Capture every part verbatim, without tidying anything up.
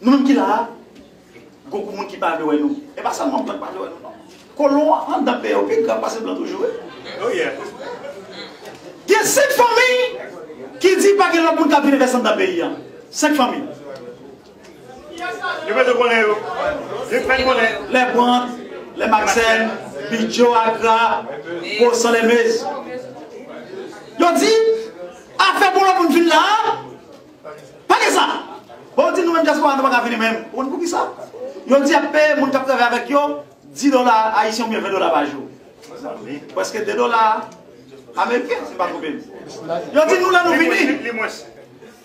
Nou menm ki la a, gon gwo moun ki pa vle wè nou. E pa sèlman blan ki pa vle wè nou, non. Kolon anndan peyi a yo pi grav pase blan toujou, wi. Oh, yeah. Gen senk fanmi ki di pa gen lòt moun k ap vin envesti anndan peyi a. Senk fanmi. Yo bezwen konnen yo. Yo fè n konnen. Lè Brandt, lè Maxène, Bidjo, Agra, Bosan, Lèmez. Yo di, afè pou lòt moun vin la a, pa gen sa. Bon, yo di nou menm dyaspora, nou pa ka vini menm. Ou konn poukisa? Yo di y ap peye moun k ap travay avèk yo dis dola ayisyen oubyen ven dola pa jou. Prèske de dola ameriken, si m pa twonpe m. Yo di nou lè nou vini.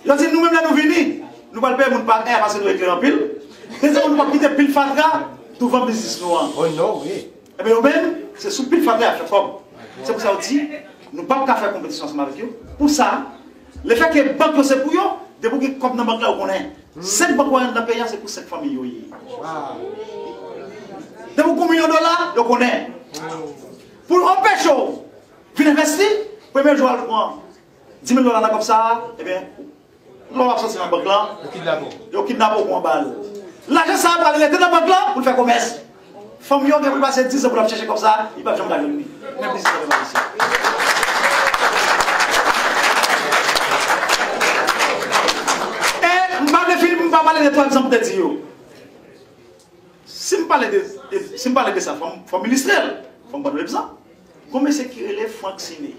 Yo di nou menm lè nou vini, nou pral peye moun pa è paske nou eklere anpil. Dezyèmman, nou p ap kite pil fatra douvan biznis nou an. Oh non, wi. Ebyen, yo menm, se sou pil fatra y ap fè kòb. Se pou sa yo di, nou p ap ka fè konpetisyon ansanm avèk yo. Pou sa, lefètke bank yo se pou yo, depi w gen kòb nan bank la, yo konnen. Senk bank w wè anndan peyi a, se pou senk fanmi yo ye. Depi w gen yon milyon dola, yo konnen. Pou anpeche w vin envesti, premye jou al pran dis mil dola nan kòb sa a, ebyen, lè w ap soti nan bank lan, yo kidnape w, yo kidnape w pran bal. Lajan sa a pral rete nan bank lan pou l fè komès. Fanmi yo gen pou l pase dizan pou l ap chèche kòb sa a, li p ap janm ka jwenn li. Men biznis la pa isi. E m pa vle fini pou m pa pale de twa egzanp m te di yo. Si m pale de, si m pale de sa, fò m, fò m ilistre l. Fò m ba nou egzanp. Gon mesye ki rele Frank Ciné.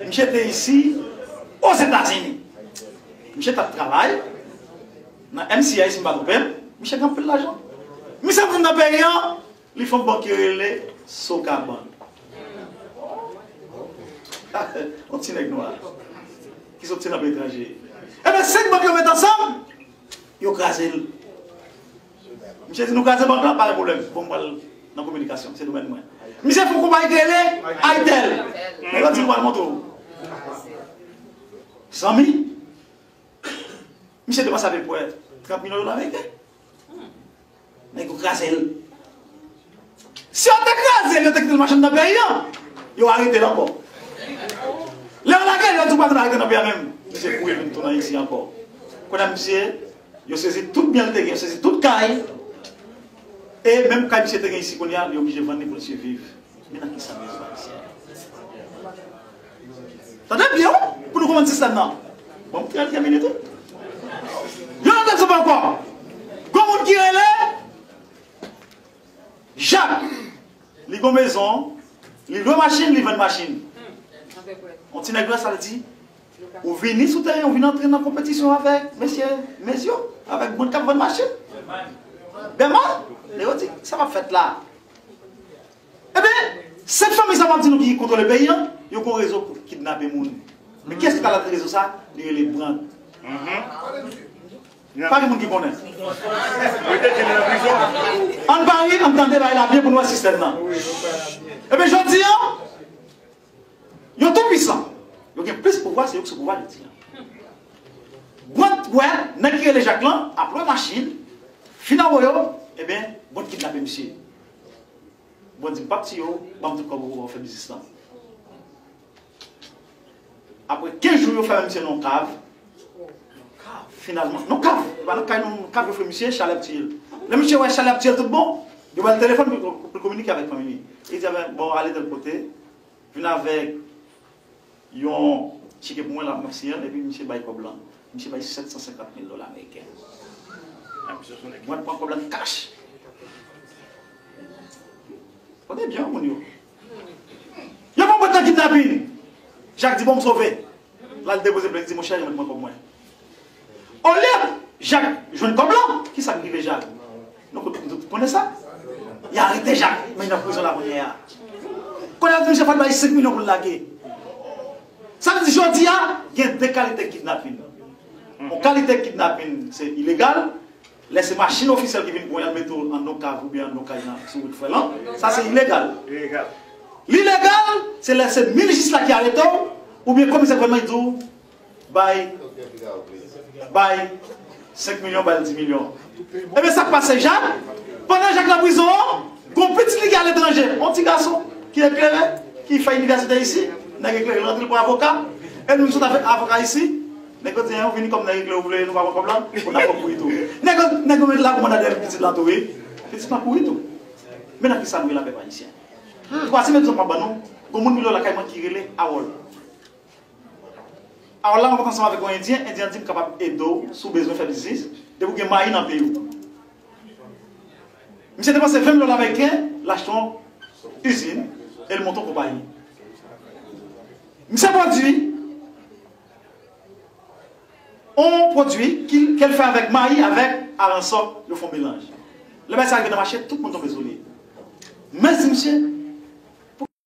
Misye te isi Ozetazini. Misye t ap travay nan M C I, si m pa twonpe m. Misye gen anpil lajan. Misye vin nan peyi an, li fè yon bank ki rele Sokabank. Yon ti nèg nwa ki soti nan peyi etranje. Ebyen, senk bank yo met ansanm, yo kraze l. Misye di, "Nou kraze bank lan, pa gen pwoblèm. Bon, m pral nan kominikasyon, se domèn mwen." Misye fè yon konpayi ki rele Itel. Nèg yo di, "Nou pral montre w." Zanmi, misye depanse apeprè trant milyon dola ameriken. Nèg yo kraze l. Si yo te kraze l, yo te kite l mache anndan peyi an, yo arete l ankò. Lè yo lage l, yo di, "Ou pa vin arete nan peyi a menm." Misye kouri vin tounen isi ankò. Kounye a misye, yo sezi tout byen l te gen, yo sezi tout kay. E menm kay misye te gen isi kounye a, li oblije vann li pou l siviv. Men nan kisa mezanmi misye? Tande byen, wi, pou nou konprann sistèm nan. Bon, m te al gen minit, wi. Yon lòt egzanp ankò. Gon moun ki rele Jak. Li gon mezon, li lwe machin, li vann machin. Yon ti nèg lè sa l di, ou vini sou teren, ou vin antre nan konpetisyon avèk mesye Mezyo, avèk moun k ap vann machin. Bèman, lè yo di, sa p ap fèt la. Ebyen, sèt fanmi sa m ap di nou ki kontwole peyi an, yo gon rezo pou kidnape moun. Men kiyès ki pa nan rezo sa? Li rele Brandt. Pa gen moun ki konnen. Ann pale, ann tande bagay la byen pou n wè sistèm nan. Ebyen, jodi a, yo tou pwisan. Yo gen plis pouvwa, se yo ki sou pouvwa jodi a. Brandt wè nèg ki rele Jak lan ap lwe machin, fin anwo yo, ebyen, Brandt kidnape misye. Bon, di m p ap tiye w, ban m tout kòb ou pou w fè biznis lan. Apre kenz jou, yo fèmen misye nan yon kav. Finalman, nan kav, e pa nan kay non, nan kav yo fè misye, chalè ap tiye l. Lè misye wè chalè ap tiye l tout bon, yo ba l telefòn pou, pou l kominike avèk fanmi li. Li di, "Bon, ale tèl kote, vin avèk yon cheke pou mwen, l ap remèsye l," epi misye bay kòb lan. Misye bay sèt san senkant mil dola ameriken. Mwen pran kòb lan kach. Kote byen moun yo? Yo pran Brandt nan kidnapin. Jak di, "Bon, m sove." L al depoze plent, li di, "Monchè, yo mèt pran kòb mwen." Olye Jak jwenn kòb lan, kisa k rive Jak? Nou tout, nou tout konnen sa. Y arete Jak, men nan prizon la kounye a. Kounye a, misye fèk bay senk milyon pou l lage. Sa vle di, jodi a, gen de kalite kidnapin. Yon kalite kidnapin, se ilegal. Lè se machin ofisyèl ki vin pran w, y al mete w anndan yon kav oubyen anndan yon kay nan, sou wout fè lan, sa se ilegal. Li legal, se lè se milis la ki arete w, oubyen komisè gouvènman ki di w, bay, bay senk milyon, bay dis milyon. Ebyen, sa k pase Jak? Pandan Jak nan prizon an, gon pitit li ki aletranje, yon ti gason ki eklere, ki fè inivèsite isi, nèg eklere, l rantre l pran avoka, e nou sot avèk avoka isi, Nèg yo di, "Ou vini kòm nèg regle, ou vle, nou pa pran kòb la, ou n ap pran kouri tou." Nèg yo, nèg yo met la pou manda dèyè pitit la tou, wi. Pitit la kouri tou. Men nan ki sa nou ye la, pèp ayisyen? Twazyèm egzanp m ap ban nou, gon moun m wè lakay mwen ki rele Harold. Harold la, mwen konn ansanm avèk yon Endyen, Endyen an di m kapab ede w si w bezwen fè biznis, depi w gen mayi nan peyi w. Misye depanse ven milyon ameriken, l achte yon izin, e l monte yon konpayi. Misye pwodui yon pwodui ki, ke l fè avèk mayi, avèk aransò, yo fè yon melanj. Lè bagay sa rive nan mache, tout moun tonbe sou li. Men di misye,